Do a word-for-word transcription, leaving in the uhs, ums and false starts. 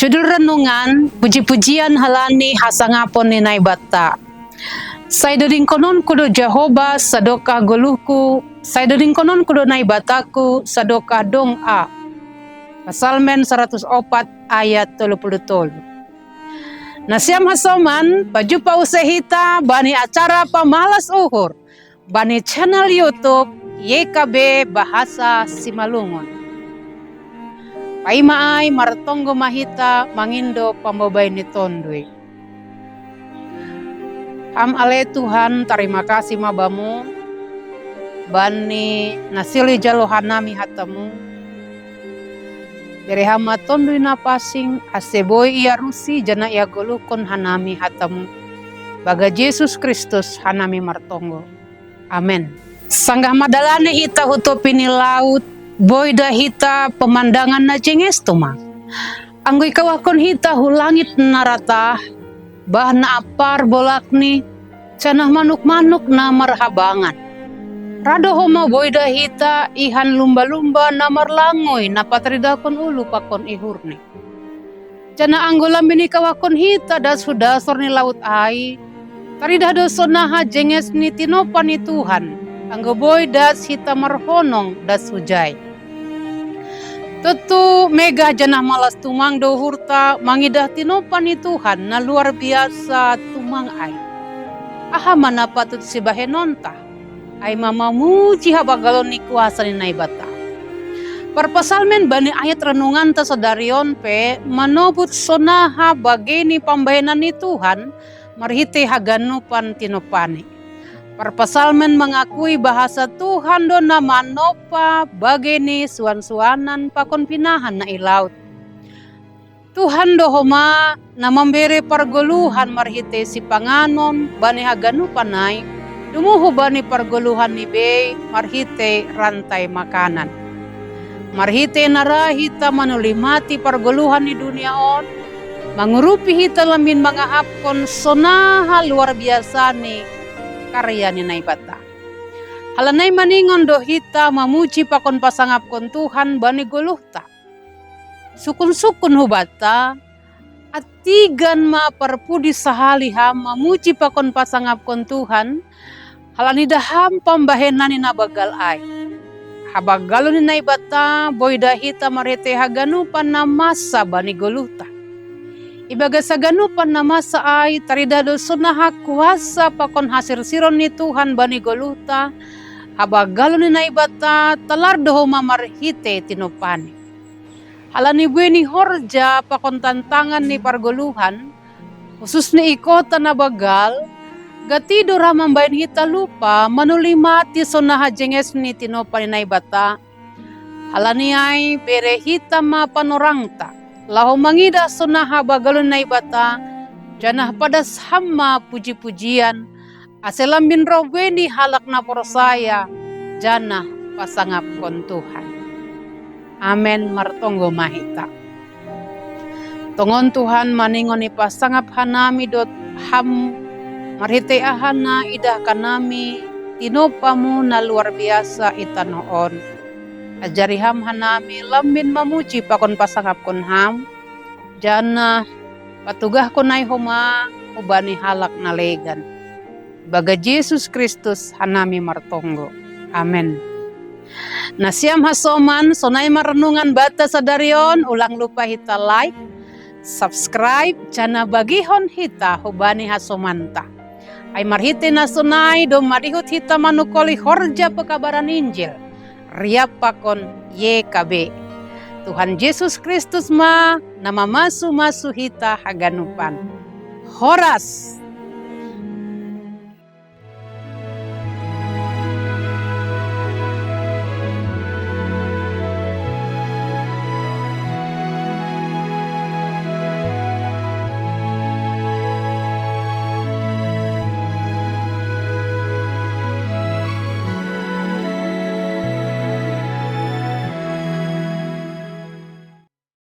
Judul renungan, puji-pujian halani hasangapon ni Naibata. Sai dodingkononku do Jahoba, sadokah goluhku, sai dodingkononku do Naibataku, sadokah dong a. Psalmen saratus opat ayat tolu puluh tolu. Nasiam hasoman, pajupa use hita bani acara pamalas uhur bani channel YouTube Y K B Bahasa Simalungun. Paima ai martonggo ma hita mangindo pambabaen ni Tonduy. Ham ale Tuhan, tarima kasih ma Bamu bani na silih jalo hanami hatamu. Bere Ham ma Tonduy na pansing, ase boi iarusi janah iagoluhkon hanami hatamu. Ibagas Jesus Kristus hanami martonggo. Amen. Sanggah madalani hita hu topi ni laut, boi da hita pemandangan na jenges tumang. Anggo ikawahkon hita hu langit na ratah, bah na ampar bolakni, janah manuk-manuk na marhabangan. Ra do homa boi da hita ihan lumba-lumba na marlangui na pataridahkon ulu pakon ihurni. Janah anggo lambin ikawahkon hita das hu dasor ni laut ai, taridah do sonaha jenges ni tinopa ni Tuhan, anggo boi das hita marhonong das hujai. Tontu megah janah malas tumang do uhurta mangidah tinopa ni Tuhan na luar biasa tumang ai. Aha ma na patut sibahenonta? Ai ma mamuji habanggalon ni kuasa ni Naibata. Parpasalmen bani ayat renunganta sadari on pe manobut sonaha bagei ni pambahenan ni Tuhan marhitei haganupan tinopa-Ni. Parpasalmen mangakui bahasa Tuhan do na manompa bagei ni suan-suanan pakon pinahan na i laut. Tuhan do homa na mambere pargoluhan marhitei sipanganon bani haganupan ai, dumuhu bani pargoluhan ni bei marhitei rantai makanan. Marhitei na ra hita manulimati pargoluhan ni dunia on, mangurupi hita lambin mangahapkon sonaha luar biasa ni karya ni Naibata. Halani ai maningon do hita mamuji pakon pasangapkon Tuhan bani goluhta. Sukun-sukun hubanta, antigan ma parpudi sahali ham mamuji pakon pasangapkon Tuhan, halani da ham pambahenan ni na banggal ai. Habanggalon ni Naibata boi da hita marhitei haganupan na masa bani goluhta. Ibagas haganupan na masa ai taridah do sonaha kuasa pakon hasirsiron ni Tuhan bani goluhta, habanggalon ni Naibata talar do homa marhitei tinopa-Ni. Halani buei ni horja pakon tantangan ni pargoluhan, hususni i kota na banggal, gati do ra mambahen hita lupa manulimati sonaha jenges ni tinopa ni Naibata. Halani ai bere hita ma panorangta, laho mangidah sonaha habanggalon ni Naibata, janah padas ham ma puji-pujian, ase lambin roh buei ni halak na porsaya, janah pasangapkon Tuhan. Amen, martonggo ma hita. Tongon Tuhan, maningon ipasangap hanami dohot ham, marhitei aha na idahkan nami tinopa-Mu na luar biasa i tanoh on. Ajari ham hanami lambin mamuji pakon pasangapkon ham, janah patugahkon ai homa hubani halak na legan. Ibagas Jesus Kristus hanami martonggo. Amen. Nasiam hasoman, sonai ma renungan banta sadari on, ulang lupa hita like, subscribe, janah bagihon hita hubani hasomanta. Ai marhitei na sonai domma dihut hita manungkoli horja pekabaran Injil, riap pakon Y K B. Tuhan Jesus Kristus ma na mamasu-masu hita haganupan. Horas!